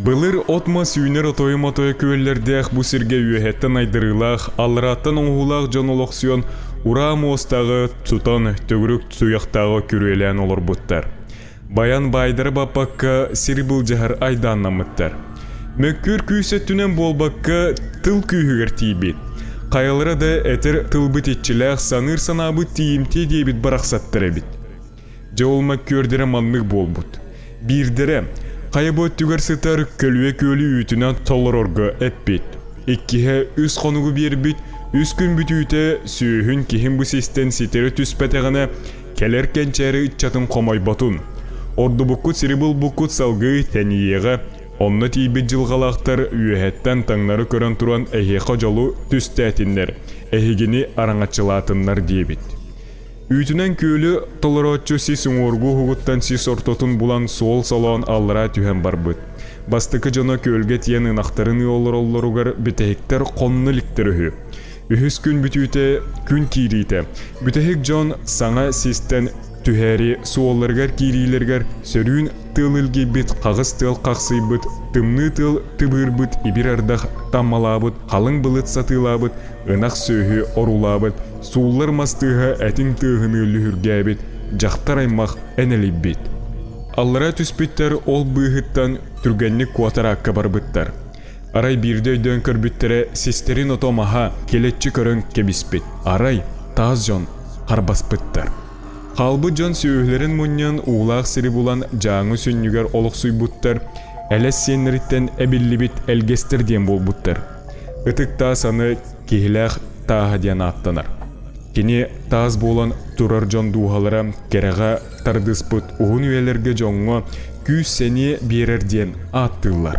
Былыр от-мас үүнэр отойу-мотойу күөллэрдээх бу сиргэ үөһэттэн айдарыылаах, алларааттан оҥоһуулаах дьон олохсуйан, ураа муостааҕы тутан, төгүрүк туйахтааҕы күрүөлээн олорбуттар. Байан баайдары баппакка сири былдьаһар айдааннаммыттар. Мөккүөр күүс өттүнэн буолбакка, тыл күүһүгэр тиийбит. Хайалара да этэр тылбыт иччилээх, саныыр санаабыт тиийимтиэ диэбит барахсаттар эбит. Дьэ ол мөккүөрдэрэ маннык буолбут. Биирдэрэ, хайа бу өттүгэр сытар көлүө күөлү үүтүнэн толорорго эппит. Иккиһэ үс хонугу биэрбит, үс күн бүтүүтэ сүөһүн киһим бу систэн ситэри түспэтэҕинэ, кэлэр кэнчээри ыччатын хомойботун. Ордубуккут сири булбуккут салгыы тэнийиэҕэ, онно тиийбит дьылҕалаахтар үөһэттэн таҥнары көрөн туран эһиэхэ дьолу түстээтиннэр, эһигини араҥаччылаатыннар диэбит. Үүтүнэн күөлү толорооччу сис уҥуоргу уһугуттан сис ортотун булан суол солоон аллараа түһэн барбыт. Бастакы дьоно күөлгэ тиийэн ынахтарын ыы олороллоругар бүтэһиктэр хонно иликтэр үһү. Үһүс күн бүтүүтэ күн киириитэ. Бүтэһик дьон саҥа систэн түһээри суолларыгар киириилэригэр сөрүүн тыал илгийбит, хаҕыс тыал хахсыйбыт, тымныы тыал тыбыырбыт, ибир ардах таммалаабыт, халыҥ былыт сатыылаабыт, ынах сүөһү орулаабыт, сууллар мас тыаһа этиҥ тыаһыныы лүһүргээбит, дьахтар аймах энэлийбит. Аллара түспүттэр ол быыһыттан түргэнник куотар аакка барбыттар. Арай биирдэ өйдөөн көрбүттэрэ систэрин ото маһа килэччи көрөн кэбиспит. Арай таас дьон харбаспыттар. Хаалбыт дьон сүөһүлэрин мунньан уулаах сири булан Дьааҥы сүнньүгэр олохсуйбуттар, элэс сиэннэриттэн эбиллибит элгэстэр диэн буолбуттар. Ытык таас аны Киһилээх тааһа диэн ааттанар. Кини таас буолан турар дьон дууһалара кэрэҕэ тардыспыт уһун үйэлэргэ дьоҥҥо күүс-сэниэ биэрэр диэн ааттыыллар.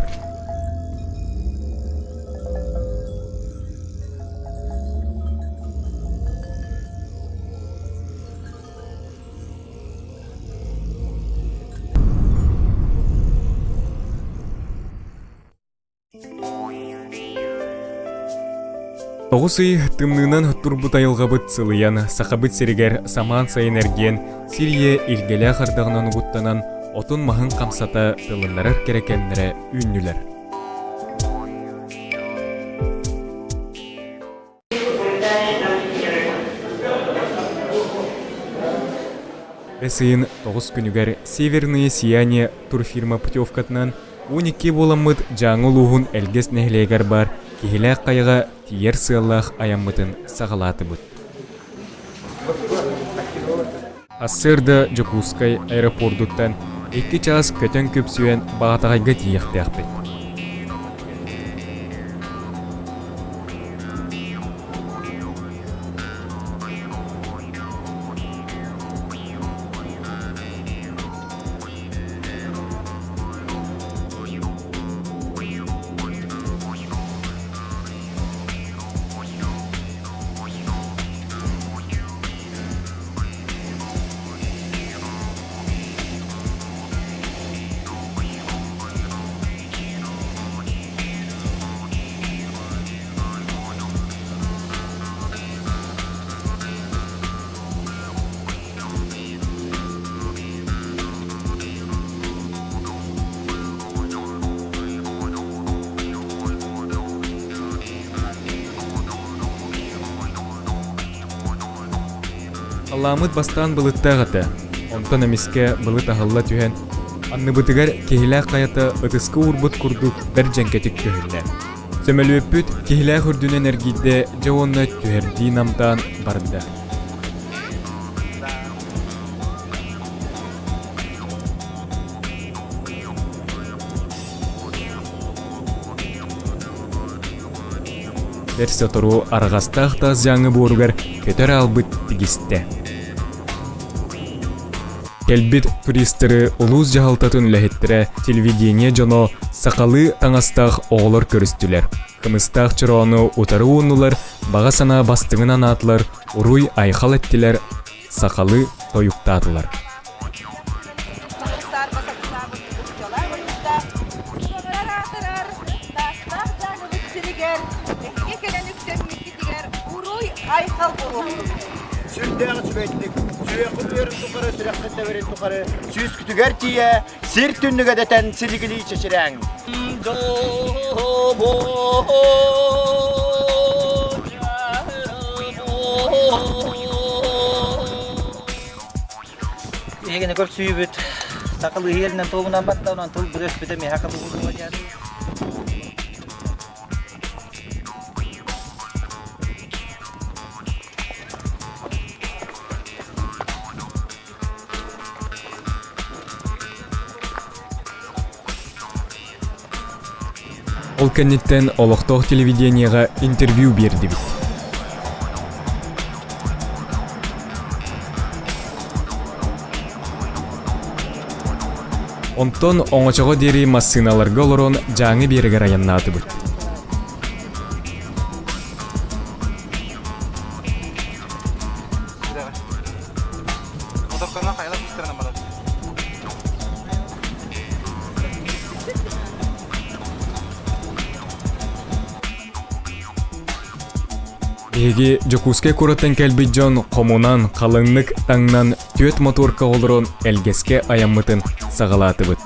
Тоҕус ый тымныынан турбут айылҕабыт сылыйан, Сахабыт сиригэр самаан сайын эргийэн, сир ийэ илгэлээх ардаҕынан угуттанан, отун-маһын хамсата тылыннарар кэрэ кэмнэрэ үүннүлэр. Бэс ыйын тоҕус күнүгэр «Северные сияния» турфирма путевкатынан 12 буоламмыт Дьааҥы улууһун Элгэс нэһилиэгэр баар Киһилээх хайаҕа тиийэр сыаллаах айаммытын саҕалаатыбыт. Сарсыарда Дьокуускай аэропордуттан икки чаас көтөн күпсүйэн Баатаҕайга тиийиэхтээхпит. Халлааммыт бастаан былыттаах этэ, онтон эмискэ былыт аһылла түһэн, анныбытыгар Киһилээх хайата ытыска уурбут курдук бэрт дьэҥкэтик көһүннэ. Сөмөлүөппүт Киһилээх үрдүнэн эргийдэ дьэ уонна түһэрдии намтаан барда. Бэрт сотору арҕастаах таас дьааҥы буоругар көтөр аалбыт тигистэ. Кэлбит туристары улуус дьаһалтатын үлэһиттэрэ, телевидение дьоно, сахалыы таҥастаах оҕолор көрүстүлэр. Кымыстаах чороону утары ууннулар, баҕа санаа бастыҥын анаатылар, уруй-айхал эттилэр, сахалыы тойуктаатылар. Сүрдээх үчүгэйдик. Сүрэххит үөрүн тухары, сүрэххит тэбэрин тухары, сүүскүтүгэр тиийэ, сир түннүгэ дэтэн силигилии чэчирээҥ. Биһигини көрсүүбүт сахалыы иһиэринэн туомунан батта, онон тыл бүрөспүтэ миэхэ хабыллыа диэн. Ол кэнниттэн олохтоох телевидениеҕа интервью биэрдибит. Онтон оҥочоҕо диэри массыыналарга олорон Дьааҥы биэрэгэр айаннаатыбыт. Биһиги Дьокуускай куораттан кэлбит дьон хомунан, халыҥнык таҥнан түөрт мотуорка олорон Элгэскэ айаммытын саҕалаатыбыт.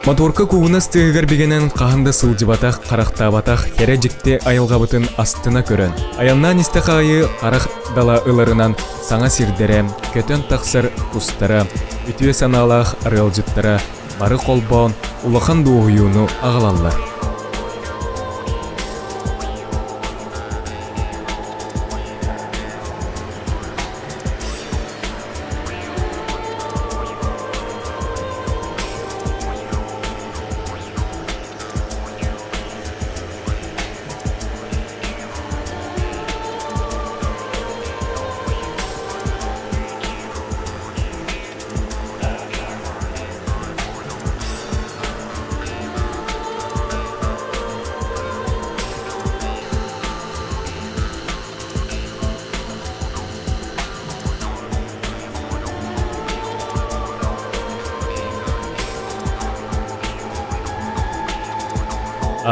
Моторка куугунас тыаһыгар бигэнэн хаһан да сылдьыбатах, харахтаабатах кэрэ дьикти айылҕабытын астына көрөн, айаннаан истэх аайы харах дала ыларынан саҥа сирдэрэ, көтөн тахсар кустара, үтүө санаалаах арыалдьыттара бары холбоон улахан дуоһуйууну аҕалаллар.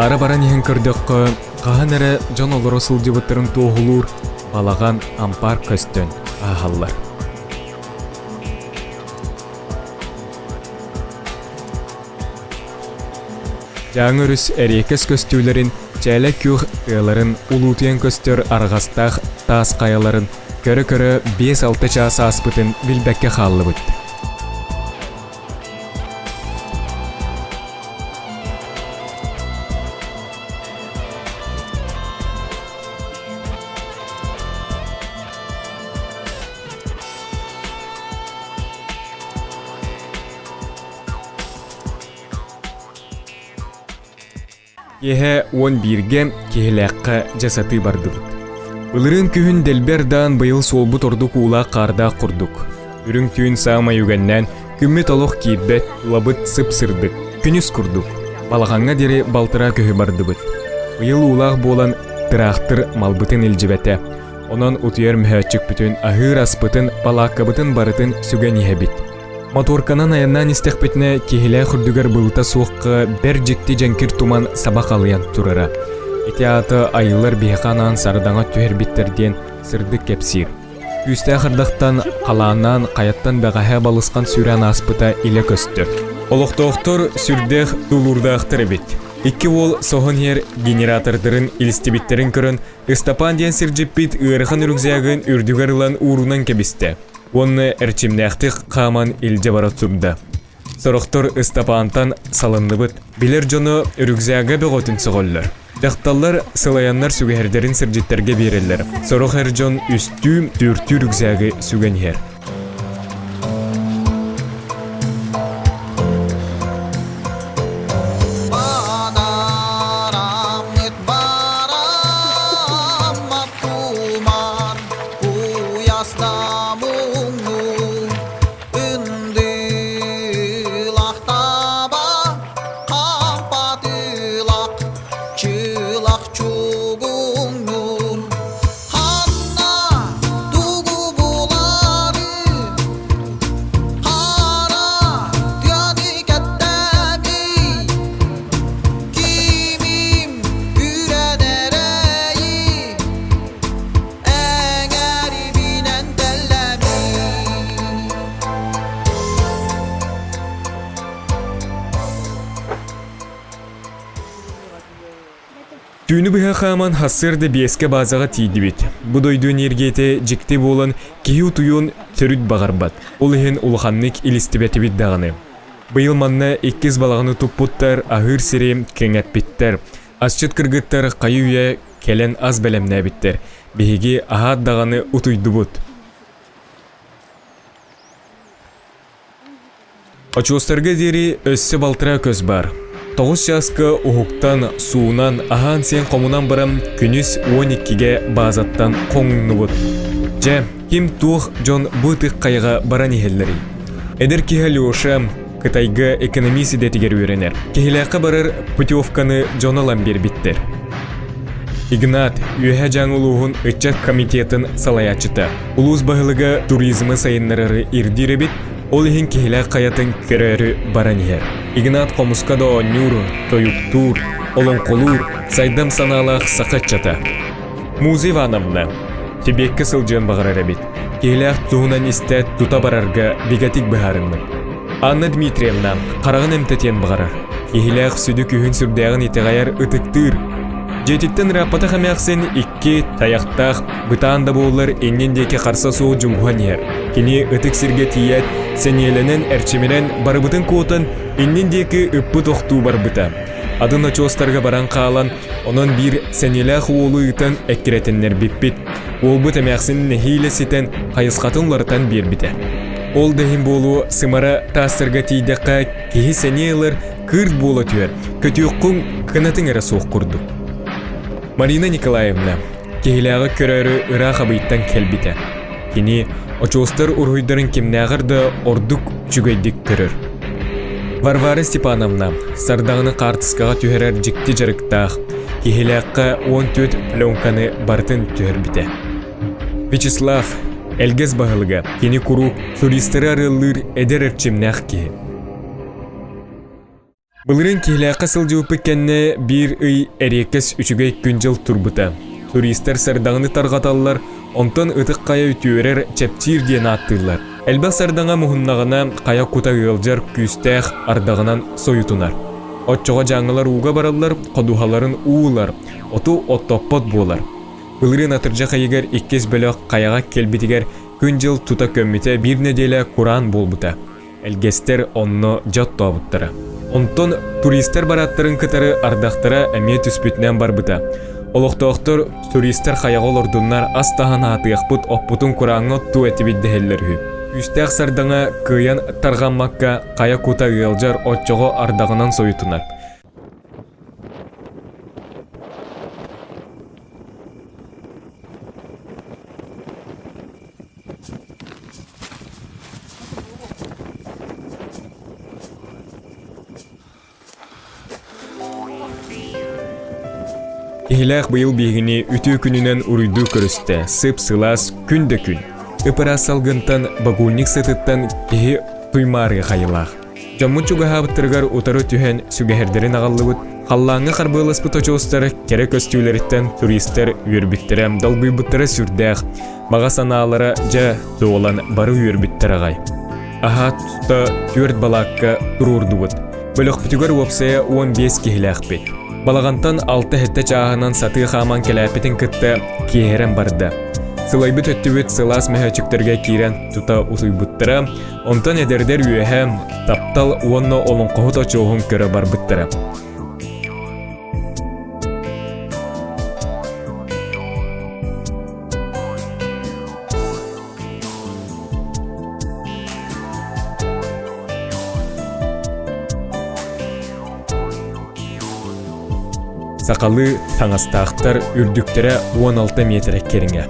Аара баран иһэн көрдөххө, хаһан эрэ дьон олоро сылдьыбыттарын туоһулуур балаҕан ампаар көстөн ааһаллар. Дьааҥы өрүс эриэкэс көстүүлэрин, чээлэ күөх тыаларын, улуутуйан көстөр арҕастаах таас хайаларын көрө-көрө 5-6 чаас ааспытын билбэккэ хааллыбыт. Киэһэ 11-гэ Киһилээххэ дьэ сатыы бардыбыт. Былырыын күһүн дэлби ардаан быйыл суолбут ордук уулаах-хаардаах курдук. Үрүҥ түүн саамай үгэннээн, күммүт олох киирбэт, тулабыт сып-сырдык, күнүс курдук. Балаҕаҥҥа диэри балтараа көһү бардыбыт. Быйыл уулаах буолан, тыраахтыр малбытын илдьибэтэ. Онон утуйар мөһөөччүкпүтүн, аһыыр аспытын, балааккабытын барытын сүгэн иһэбит. Моторканан айаннаан истэхпитинэ, киһилээх үрдүгэр былыта суохха бэр дьикти дьэҥкир туман саба халыйан турара. Ити аата айыллар биһиэхэ анаан сардаҥа түһэрбиттэр диэн сырдык кэпсиир. Күүстээх ардахтан, халааннаан хайаттан бэҕэһээ балысхан сүүрэн ааспыта илэ көстөр. Олохтоохтор сүрдээх тулуурдаахтар эбит. Икки уол соһон иһэр генератордарын илистибиттэрин көрөн, Ыстапаан диэн сирдьиппит ыарахан үрүкзээгин үрдүгэр ылан уурунан кэбистэ уонна эрчимнээхтик хааман илдьэ бара турда. Сорохтор Ыстапаантан салынныбыт, билэр дьоно үрүкзээгэ бөҕөтүн сөҕөллөр. Дьахталлар сылайаннар сүгэһэрдэрин сирдьиттэргэ биэрэллэр. Сорох эр дьон үстүү, түөртүү үрүкзээги сүгэн иһэр. Чылах чугуңнун Ханна тугу Түүнү быһа хааман сарсыарда биэскэ баазаҕа тиийдибит. Бу дойду энергиятэ дьикти буолан, киһи утуйуон төрүт баҕарбат. Ол иһин улаханнык илистибэтибит даҕаны. Быйыл манна иккис балаҕаны туппуттар, аһыыр сири кэҥэппиттэр. Асчыт кыргыттар хайы-үйэ кэлэн ас бэлэмнээбиттэр. Биһиги аһаат даҕаны утуйдубут. Очуостарга диэри өссө балтараа көс баар. Тоҕус чааска уһуктан, суунан, аһаан-сиэн хомунан баран күнүс 12-гэ баазаттан хоҥуннубут. Дьэ, ким-туох дьон бу ытык хайаҕа баран иһэллэрий? Эдэр киһи Алеша Кытайга экономист идэтигэр үөрэнэр. Киһилээххэ барар путевканы дьон ылан биэрбиттэр. Игнат, Үөһээ Дьааҥы улууһун ыччат комитетын салайааччыта. Улуус баһылыга туризмы сайыннарары ирдиир эбит, ол иһин Киһилээх хайатын көрөөрү баран иһэр. Игнат хомуска да оонньуур, тойуктуур, олоҥхолуур, сайдам санаалаах саха ыччата. Муза Ивановна Тибеккэ сылдьыан баҕарар эбит. Киһилээх туһунан истээт тута барарга бигэтик быһаарыммыт. Анна Дмитриевна хараҕын эмтэтиэн баҕарар. Киһилээх сүдү күһүн сүрдээҕин итэҕэйэр, ытыктыыр. Дьиэтиттэн ырааппатах эмээхсин икки тайахтаах, бытаан да буоллар иннин диэки харса суох дьулуһан иһэр. Кини ытык сиргэ тиийээт, сэниэлэнэн, эрчимирэн, барыбытын куотан, иннин диэки ыппыт охтуу барбыта. Атын очуостарга баран хаалан, онон биир сэниэлээх уолу ыытан эккирэтиннэрбиппит. Уолбут эмээхсин нэһиилэ ситэн, хайысхатын уларытан биэрбитэ. Ол да иһин буолуо, сымара таастарга тиийдэххэ, киһи сэниэ ылар, кыырт буола түһэр, көтүөххүн кынатыҥ эрэ суох курдук. Марина Николаевна киһилээҕи көрөөрү ыраах Абыйтан кэлбитэ. Кини очуостар уруһуйдарын кимнээҕэр да ордук үчүгэйдик көрөр. Варвара Степановна сардаҥаны хаартыскаҕа түһэрэр дьикти дьарыктаах, киһилээххэ 14 пленканы барытын түһэрбитэ. Вячеслав, Элгэс баһылыга, кини куруук туристары арыаллыыр эдэр эрчимнээх киһи. Былырыын Киһилээххэ сылдьыбыппыт кэннэ биир ый эриэккэс үчүгэй күн-дьыл турбута. Туристар сардаҥаны тарҕаталлар, онтон Ытык Хайа үтүөрэр, чэпчиир диэн ааттыыллар. Элбэх сардаҥа муһуннаҕына хайа кута ыалдьар күүстээх ардаҕынан сойутунар. Оччоҕо дьааҥылар ууга бараллар, ходуһаларын уу ылар, оту оттоппот буолар. Былырыын атырдьах ыйыгар иккис бөлөх хайаҕа кэлбитигэр күн-дьыл тута көммүтэ биир нэдиэлэ кураан буолбута. Элгэстэр онно дьэ оттообуттара. Онтон туристар барааттарын кытары ардахтара эмиэ түспүтүнэн барбыта. Олохтоохтор туристар хайаҕа олордуннар ас таһан аһатыахпыт, оппутун курааҥҥа оттуу этибит дэһэллэр үһү. Күүстээх сардаҥа кыайан тарҕаммакка хайа кута ыалдьар оччоҕо ардаҕынан сойутунар. Киһилээх быйыл биһигини үтүө күнүнэн уруйдуу көрүстэ, сып-сылаас күн да күн. Ып-ыраас салгынтан, багульник сытыттан киһи туймаарыа хайылаах. Дьоммут чугаһаабыттарыгар утары түһэн сүгэһэрдэрин аҕаллыбыт, халлааҥҥа харбыаласпыт очуостар кэрэ көстүүлэриттэн туристар үөрбүттэрэ, долгуйбуттара сүрдээх. Баҕа санаалара дьэ туолан бары үөрбүттэр аҕай. Аһаат тута түөрт балаакка туруордубут. Бөлөхпүтүгэр уопсайа 15 киһилээхпит. Балаҕантан алта-сэттэ чааһынан сатыы хааман кэлээппитин кытта киэһэрэн барда. Сылайбыт өттүбүт сылаас мөһөөччүктэргэ киирэн тута утуйбуттара, онтон эдэрдэр үөһэ таптал уонна олоҥхоһут очуоһун көрө барбыттара. Сахалыы таҥастаахтар үрдүктэрэ 16 миэтэрэ кэриҥэ.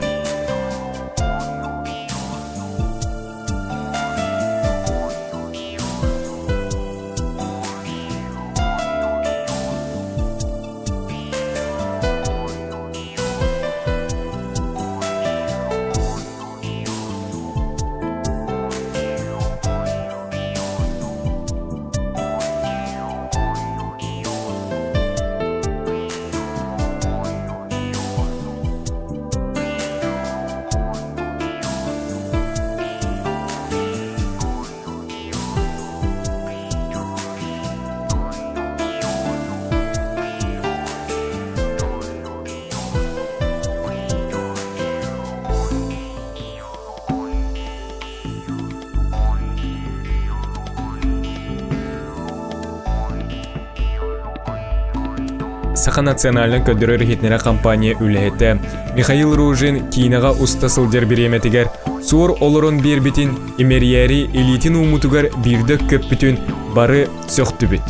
Саха национальнай көрдөрөр-иһитиннэрэр компания үлэһитэ Михаил Ружин киинэҕэ уста сылдьар бириэмэтигэр суор олорон биэрбитин имэрийээри илиитин ууммутугар биирдэ көппүтүн бары сөхтүбүт.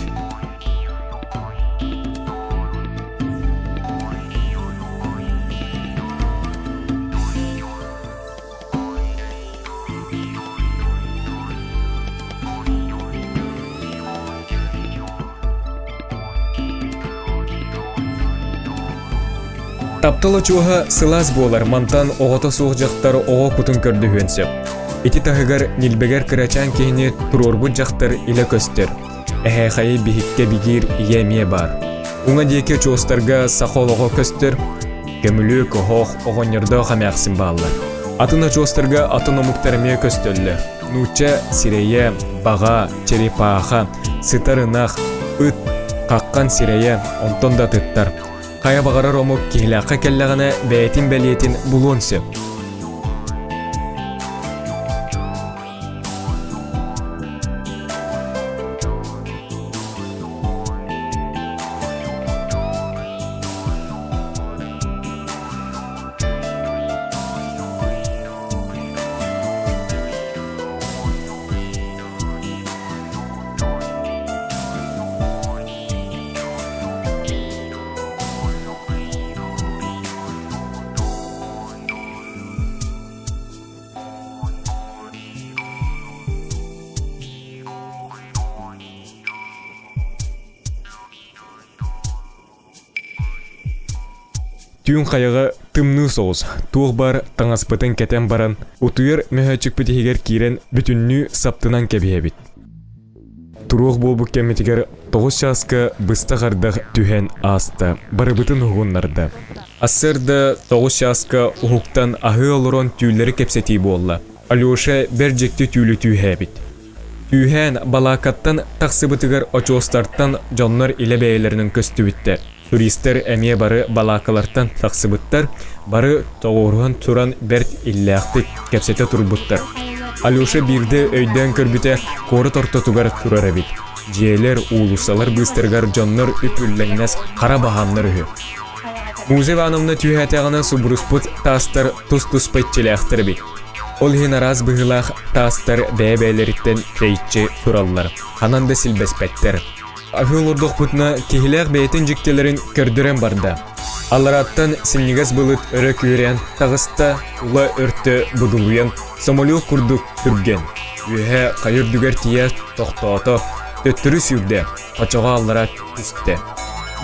Таптал очуоһа сылаас буолар, мантан оҕото суох дьахтар оҕо кутун көрдөһүөн сөп. Ити таһыгар ньилбэгэр кырачаан киһини туруорбут дьахтар илэ көстөр. Эһээхэйи биһиккэ бигиир ийэ эмиэ баар. Уҥа диэки очуостарга саха олоҕо көстөр, көмүлүөк, оһох, оҕонньордоох эмээхсин бааллар. Атын очуостарга атын омуктар эмиэ көстөллөр. Нуучча сирэйэ, баҕа, черепаха, сытар ынах, ыт, хаххан сирэйэ, онтон да атыттар. Хайа баҕарар омук киһилээххэ кэллэҕинэ бэйэтин бэлиэтин булуон сөп. Түүн хайаҕа тымныы соҕус, туох баар таҥаспытын кэтэн баран, утуйар мөһөөччүкпүт иһигэр киирэн бүтүннүү саптынан кэбиһэбит. Туруох буолбут кэммитигэр тоҕус чааска быстах ардах түһэн ааста, барыбытын уһугуннарда. Ассыарда тоҕус чааска уһуктан аһыы олорон түүллэри кэпсэтии буолла. Алеша бэрт дьикти түүлү түүһээбит. Түүһээн балаакаттан тахсыбытыгар очуостартан дьоннор илэ бэйэлэринэн көстүбүттэр. Туристар эмиэ бары балаакалартан тахсыбыттар, бары тоҕуоруһан туран бэрт иллээхтик кэпсэтэ турбуттар. Алеша биирдэ өйдөөн көрбүтэ, куорат ортотугар турар эбит. Дьиэлэр, уулуссалар быыстарыгар дьоннор үп-үллэҥнэс хара баһаамнар үһү. Муза Ивановна түһээтэҕинэ субуруспут таастар тус-туспа иччилээхтэр эбит. Ол иһин араас быһыылаах таастар бэйэ-бэйэлэриттэн тэйиччи тураллар, ханан да силбэспэттэр. Аһыы олордохпутуна киһилээх бэйэтин дьиктилэрин көрдөрөн барда. Алларааттан синньигэс былыт өрө күөрээн таҕыста, ула өртө будулуйан, самолет курдук түргэн. Үөһэ хайа үрдүгэр тиийэ тохтоото, төттөрү сүүрдэ, хочоҕо аллара түстэ.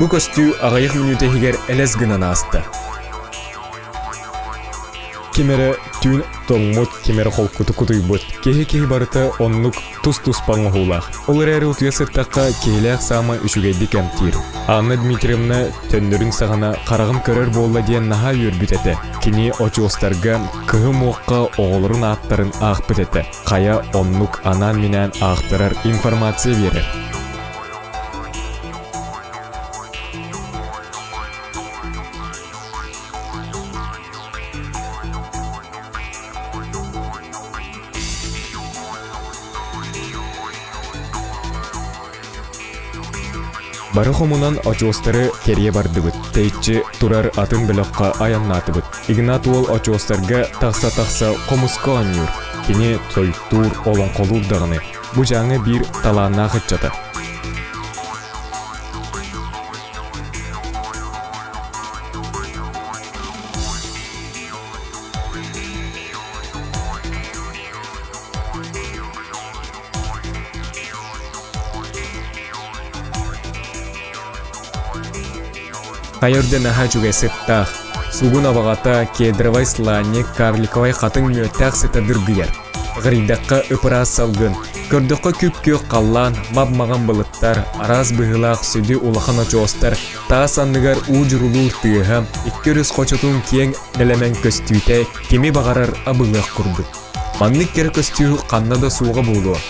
Бу көстүү аҕыйах мүнүүтэ иһигэр элэс гынан ааста. Ким эрэ түүн тоҥмут, ким эрэ холкутук утуйбут. Киһи-киһи барыта оннук тус-туспа оҥоһуулаах. Ол эрээри утуйа сыттахха киһилээх саамай үчүгэйдик эмтиир. Анна Дмитриевна төннөрүн саҕана хараҕым көрөр буолла диэн наһаа үөрбүт этэ. Кини очуостарга кыһы муохха оҕолорун ааттарын аахпыт этэ. Хайа оннук анаан-минээн аахтарар информация биэрэр. Бары хомунан очуостары кэрийэ бардыбыт. Тэйиччи турар атын бөлөххө айаннаатыбыт. Игнат уол очуостарга тахса-тахса хомуска оонньуур. Кини тойуктуур, олоҥхолуур даҕаны. Бу дьааҥы биир талааннаах ыччата. Хайа үрдэ наһаа үчүгэй сыттаах, сугун абаҕата, кедровай сланник, карликовай хатыҥ мүөттээх сыта дыргыйар. Ыгырыйдахха ып-ыраас салгын, көрдөххө күп-күөх халлаан, мап-маҕан былыттар, араас быһыылаах сүдү улахан очуостар, таас анныгар уу дьурулуур тыаһа, икки өрүс хочотун киэҥ нэлэмэн көстүүтэ кими баҕарар абылыах курдук. Маннык кэрэ көстүү ханна да суоҕа буолуо.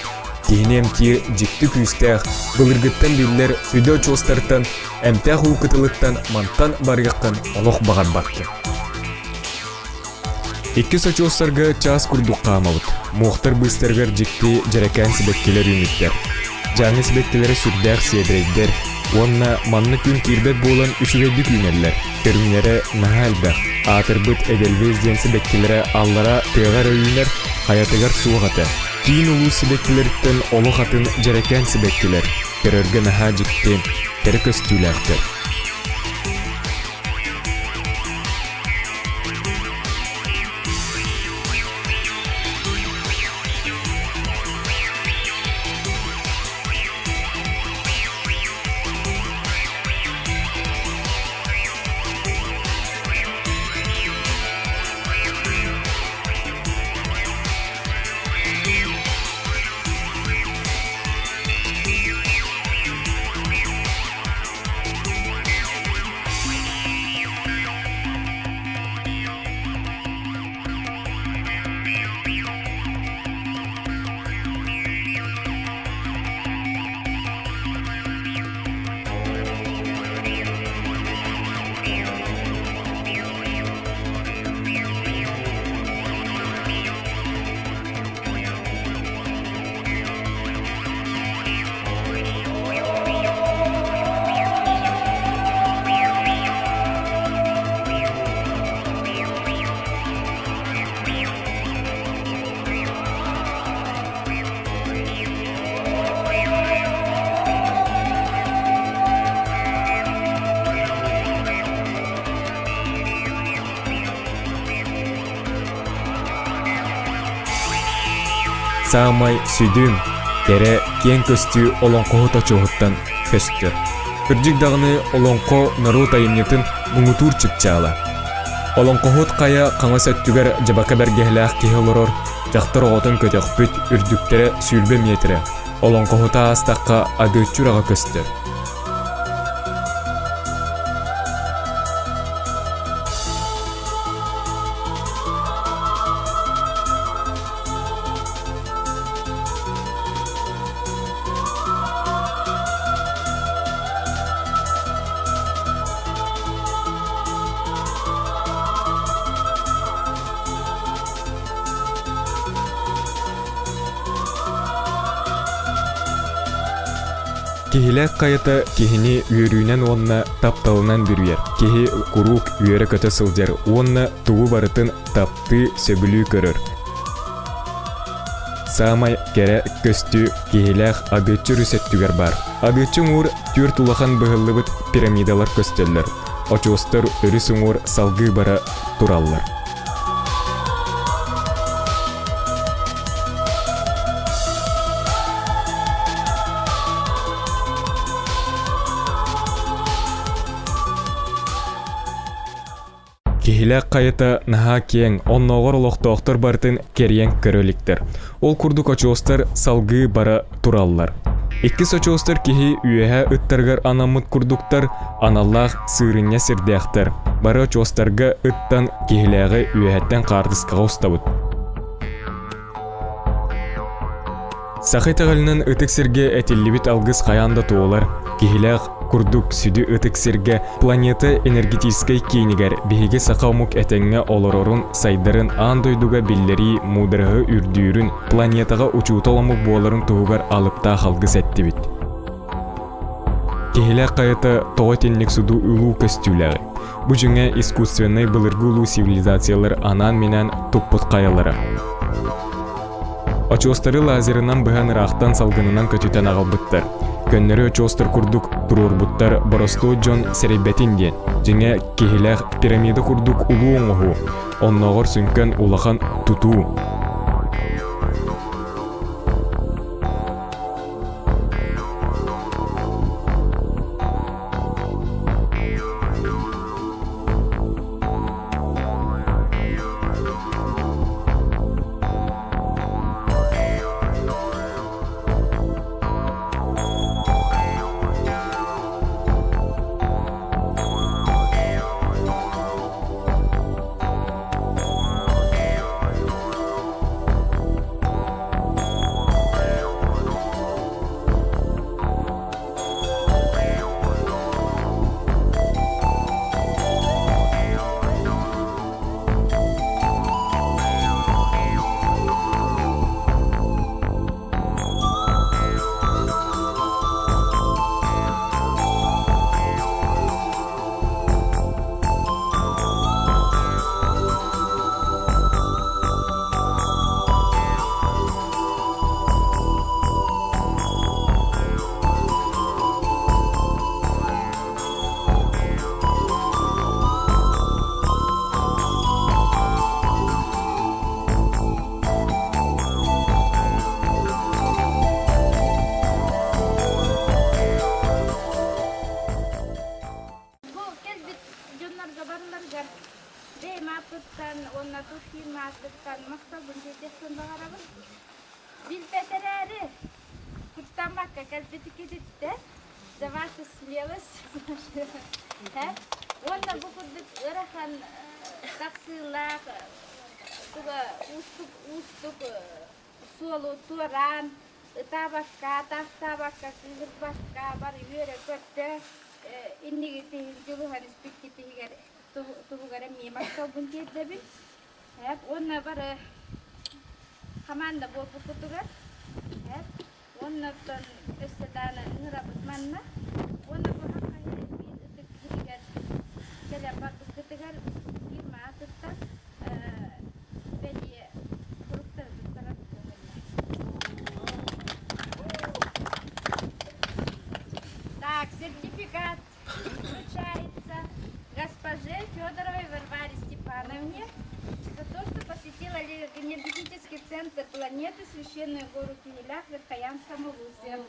Киһини эмтиир дьикти күүстээх, былыргыттан биллэр сүдү очуостартан, эмтээх уу кытылыттан мантан барыаххын олох баҕарбаккын. Иккис очуостарга чаас курдук хаамабыт. Муохтар быыстарыгар дьикти дьэрэкээн сибэккилэр үүммүттэр. Дьааҥы сибэккилэрэ сүрдээх сиэдэрэйдэр. Уонна манна күн киирбэт буолан үчүгэйдик үүнэллэр. Көрүҥнэрэ наһаа элбэх. Аатырбыт Эдельвейс диэн сибэккилэрэ аллара тыаҕа эрэ үүнэр, хайатыгар суох этэ. Киин улуус сибэккилэриттэн олох атын дьэрэкээн сибэккилэр. Көрөргө наһаа дьикти, кэрэ көстүүлээхтэр. Саамай сүдүн, кэрэ, киэҥ көстүү олоҥхоһут очуоһуттан көстөр. Кырдьык даҕаны олоҥхо норуот айымньытын муҥутуур чыпчаала. Олоҥхоһут хайа хаҥас өттүгэр дьабака бэргэһэлээх киһи олорор, дьахтар оҕотун көтөхпүт, үрдүктэрэ 20 миэтэрэ. Олоҥхоһута аастахха адыаччы үрэҕэ көстөр. Киһилээх хайата киһини үөрүүнэн уонна тапталынан бүрүйэр. Киһи куруук үөрэ-көтө сылдьар уонна тугу барытын таптыы, сөбүлүү көрөр. Саамай кэрэ көстүү киһилээх Адыаччы өрүс өттүгэр баар. Адыаччы уҥуор түөрт улахан быһыллыбыт пирамидалар көстөллөр. Очуостар өрүс уҥуор салгыы бара тураллар. Киһилээх хайата наһаа киэҥ, оннооҕор олохтоохтор барытын кэрийэн көрө иликтэр. Ол курдук очуостар салгыы бара тураллар. Иккис очуостар киһи үөһэ ыттарыгар анаммыт курдуктар, аналлаах сыырынньа сирдээхтэр. Бары очуостарга ыттан киһилээҕи үөһэттэн хаартыскаҕа устабыт. Саха итэҕэлинэн ытык сиргэ этиллибит алгыс хайаан да туолар, киһилээх курдук сүдү ытык сиргэ планета энергетическэй киинигэр биһиги саха омук этэҥҥэ олорорун, сайдарын аан дойдуга биллэрии муудараһы үрдүүрүн, планетаҕа учуутал омук буоларын туһугар алыптаах алгыс эттибит. Киһилээх хайата тоҕо итинник суду улуу көстүүлээҕий? Бу дьиҥэ искусственнай былыргы улуу цивилизациялар анаан-минээн туппут хайалара. Очуостары лазерынан быһан ыраахтан салгынынан көтүтэн аҕалбыттар. Көннөрү очуостар курдук туруорбуттар боростуой дьон сэрэйбэтин диэн. Дьиҥэ, киһилээх пирамида курдук улуу оҥоһуу, оннооҕор сүҥкэн улахан тутуу. Үөрбүтүккүтүттэн за вашу смелость. Уонна бу курдук ыарахан тахсыылаах туга уустук уустук суолу туораан ытаабакка, таахтаабакка, кыыһырбакка бары үөрэ-көтө иннигитин дьулуһан испиккитигэр туһугар эмиэ махталбын тиэрдэбин. Уонна бары хамаанда буолбуккутугар уонна оттон өссө даҕаны ыҥырабыт манна. Уонна бу хаххайы биир ытык киһигэр кэлэн барбыккытыгар фирма аатыттан бэлиэ суруктары туттарар Так, сертификат вручается госпоже Федоровой Варваре Степановне за то, что посетила энергетический центр планеты Священную гору Киелях в Верхоянском улусе.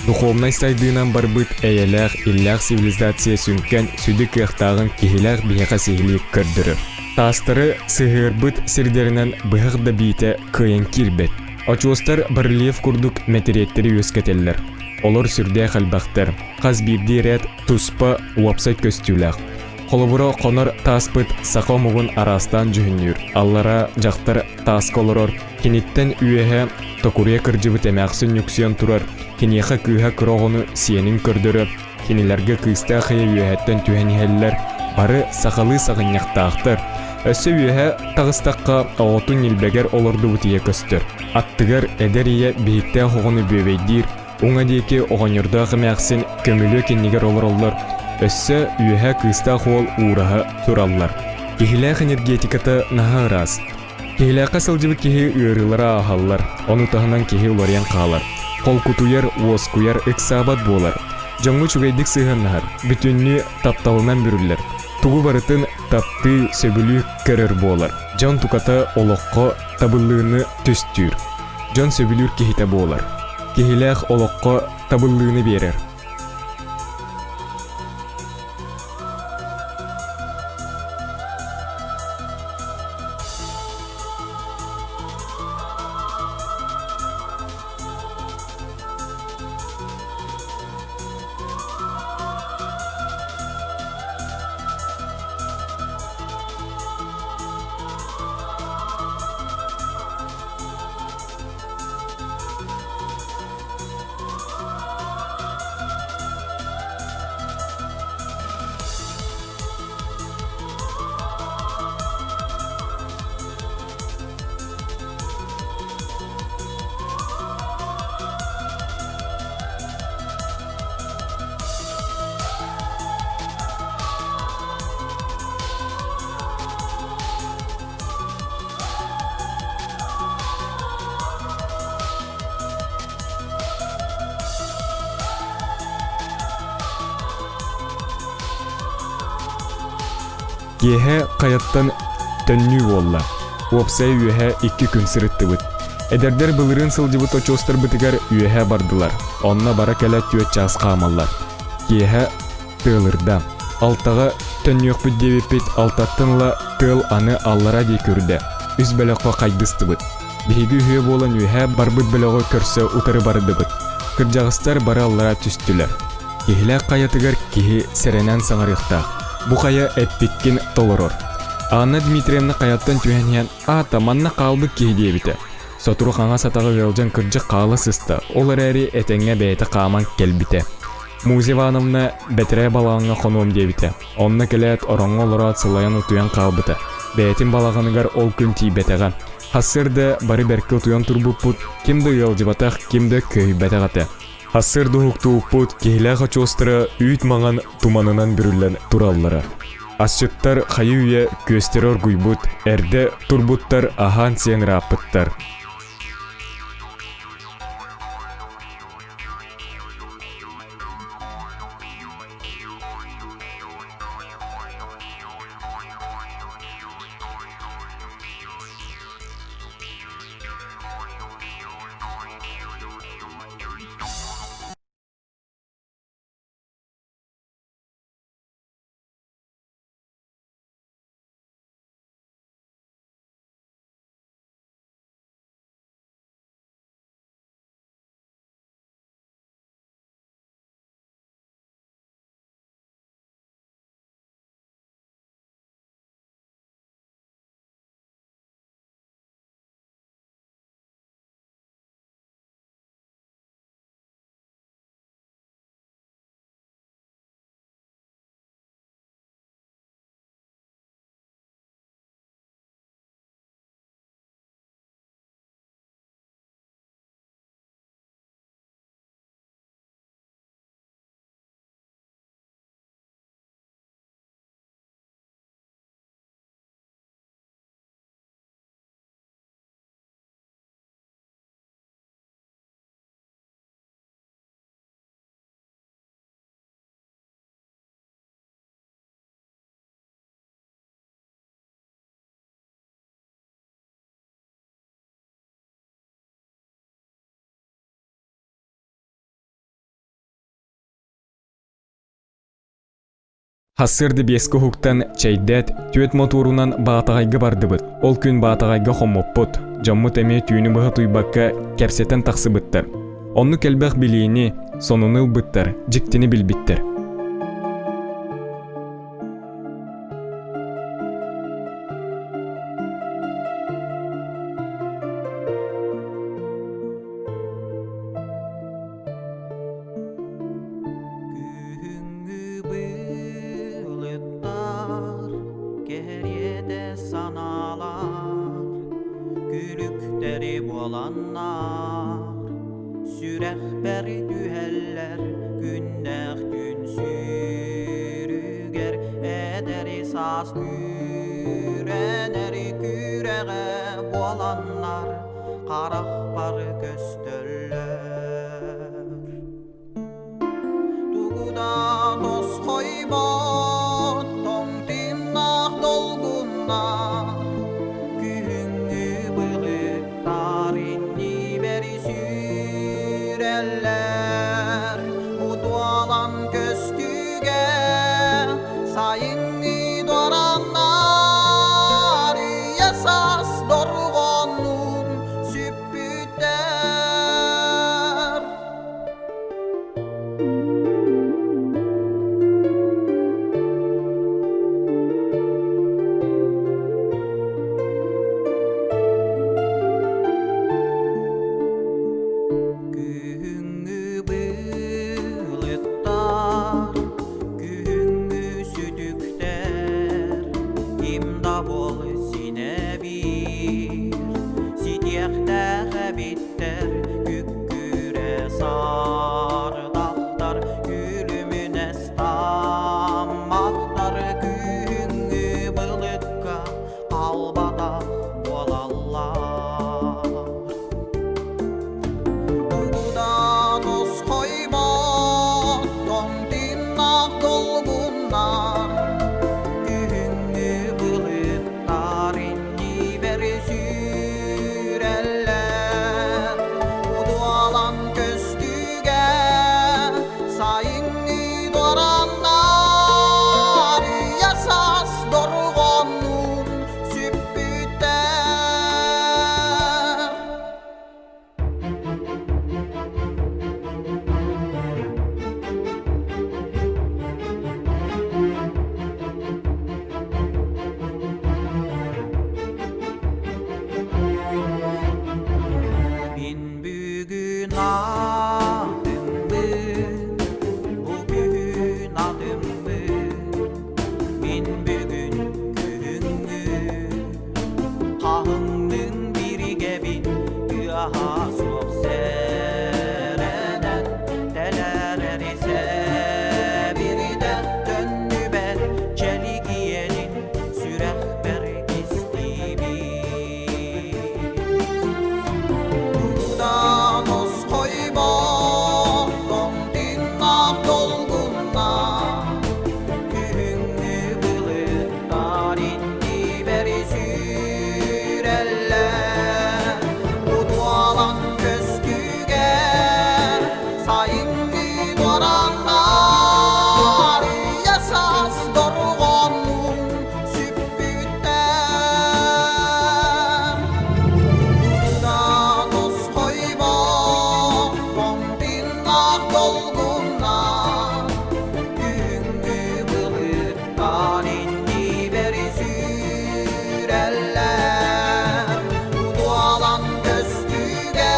Духовнай сайдыынан барбыт эйэлээх, иллээх цивилизация сүҥкэн сүдү кыахтааҕын киһилээх биһиэхэ сиһилии көрдөрөр. Таастары сыһыарбыт сирдэринэн быһах да биитэ кыайан киирбэт. Очуостар барельеф курдук мэтириэттэри үөскэтэллэр. Олор сүрдээх элбэхтэр. Хас биирдии ряд туспа уопсай көстүүлээх. Холобура, хонор тааспыт саха омугун араастаан дьүһүннүүр. Аллара дьахтар тааска олорор, киниттэн үөһэ токуруйа кырдьыбыт эмээхсин нүксүйэн турар, киниэхэ кыыһа кыра оҕону сиэнин көрдөрө, кинилэргэ кыыстаах ийэ үөһэттэн түһэн иһэллэр, бары сахалыы саҕынньахтаахтар. Өссө үөһэ таҕыстахха оҕотун ньилбэгэр олордубут ийэ көстөр. Аттыгар эдэр ийэ биһиктээх оҕону бүөбэйдиир, уҥа диэки оҕонньордоох эмээхсин көмүлүөк иннигэр олороллор, өссө үөһэ кыыстаах уол уураһа тураллар. Киһилээх энергетиката наһаа ыраас. Киһилээххэ сылдьыбыт киһи ыарыылара ааһаллар, ону таһынан киһи уларыйан хаалар. Холкутуйар, уоскуйар, ыксаабат буолар. Дьоҥҥо үчүгэйдик сыһыаннаһар, бүтүннүү тапталынан бүрүллэр. Тугу барытын таптыы, сөбүлүү көрөр буолар. Дьон туката олоххо табыллыыны түстүүр. Дьон сөбүлүүр киһитэ буолар. Киһилээх олоххо табыллыыны биэрэр. Киэһэ хайаттан төннүү буолла. Уопсайа үөһэ икки күн сырыттыбыт. Эдэрдэр былырыын сылдьыбыт очуостарбытыгар үөһэ бардылар. Онно бара-кэлэ түөрт чаас хаамаллар. Киэһэ тыалырда. Алтаҕа төннүөхпүт диэбиппит алтаттан ыла тыал аны аллара диэки үрдэ. Үс бөлөххө хайдыстыбыт. Биһиги үһүө буолан үөһэ барбыт бөлөҕү көрсө утары бардыбыт. Кырдьаҕастар бары аллара түстүлэр. Киһилээх хайатыгар киһи сэрэнэн саҥарыахтаах. Бу хайа эппиккин толорор. Анна Дмитриевна хайаттан түһэн иһэн «Аата, манна хаалбыт киһи» диэбитэ. Сотору хаҥас атаҕа ыалдьан кырдьык хаала сыста, ол эрээри этэҥҥэ бэйэтэ хааман кэлбитэ. Музя Ивановна бэтэрээ балаҕаҥҥа хонуом диэбитэ. Онно кэлээт ороҥҥо олороот сылайан утуйан хаалбыта. Бэйэтин балаҕаныгар ол күн тиийбэтэҕэ. Сарсыарда бары бэркэ утуйан турбуппут, ким да ыалдьыбатах, ким да көһүйбэтэх этэ. Сарсыарда уһуктубуппут, киһилээх очуостара үүт маҥан туманынан бүрүллэн тураллара. Асчыттар хайы-үйэ күөстэрэ оргуйбут, эрдэ турбуттар аһаан-сиэн ырааппыттар. Сарсыарда биэскэ уһуктан, чэйдээт, түөрт мотуорунан Баатаҕайга бардыбыт. Ол күн Баатаҕайга хоммуппут. Дьоммут эмиэ түүнү быһа утуйбакка кэпсэтэн тахсыбыттар. Оннук элбэх билиини, сонуну ылбыттар, дьиктини билбиттэр. Күһүҥҥү былыттар кэриэтэ. Долгуннар сүрэхпэр түһэллэр күннээх күн сүүрүгэр эдэр саас күрэнэр күрэҕэ буоланнар харахпар көстөллөр. Тугу да тосхойбот тоҥ тыыннаах долгуннар күһүҥҥү былыттар иннибэр сүүрэллэр утуолан көстүүгэ сайыҥҥы дуораннар үйэ саас дорҕооннуун сүппүттэр. Күһүҥҥү былыттар, күһүҥҥү сүтүктэр, ким да буол синэ биир, ситиэхтээх эбиттэр күккүрэ саардахтар, күлүмүнэс таммахтар күһүҥҥү былыкка халбатах буолаллар. Тугу тосхойбот тоҥ тыыннаах долгуннар күһүҥҥү былыттар иннибэр сүүрэллэр удуолан көстүүгэ сайыҥҥы дуораннар үйэ саас дорҕооннуун сүппүттэр. Мин бүгүн атыммын, бу күһүн атыммын, мин бүгүн күһүҥҥү Хаһыҥныын биригэбин тыаһа суох сэрэнэн тэлээрэр сэбирдэх төннүбэт чэлгиэнин сүрэхпэр кистиибин. Тугудан тосхойбот тоҥ тыыннаах долгуннаах Күһүҥҥү былыттар иннибэр сүүрэллэр, Утуолан көстүүгэ сайыҥҥы дуорааннар үйэ саас дорҕооннуун сүппүттэр. Тугу тосхойбот тоҥ тыыннаах долгуннар Күһүҥҥү былыттар иннибэр сүүрэллэр, Удуолан көстүүгэ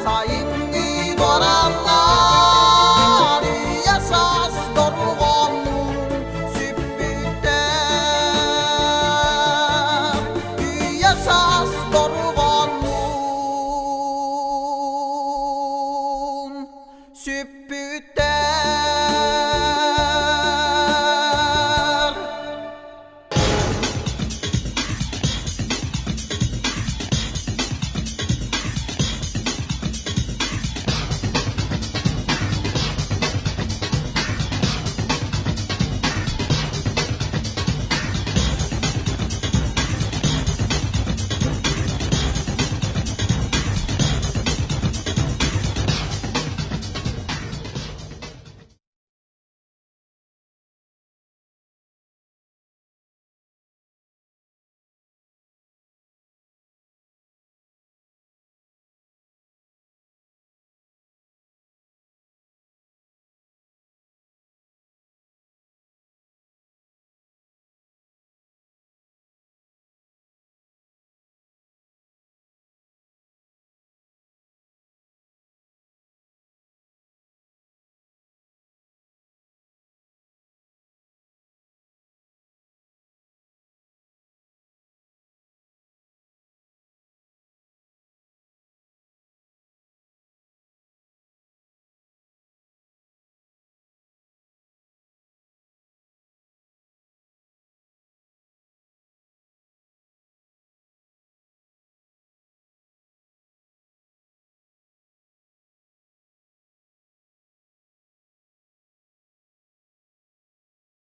сайыҥҥы дуораннар үйэ саас дорҕооннуун сүппүттэр. Үйэ саас дорҕооннуун сүппүттэр.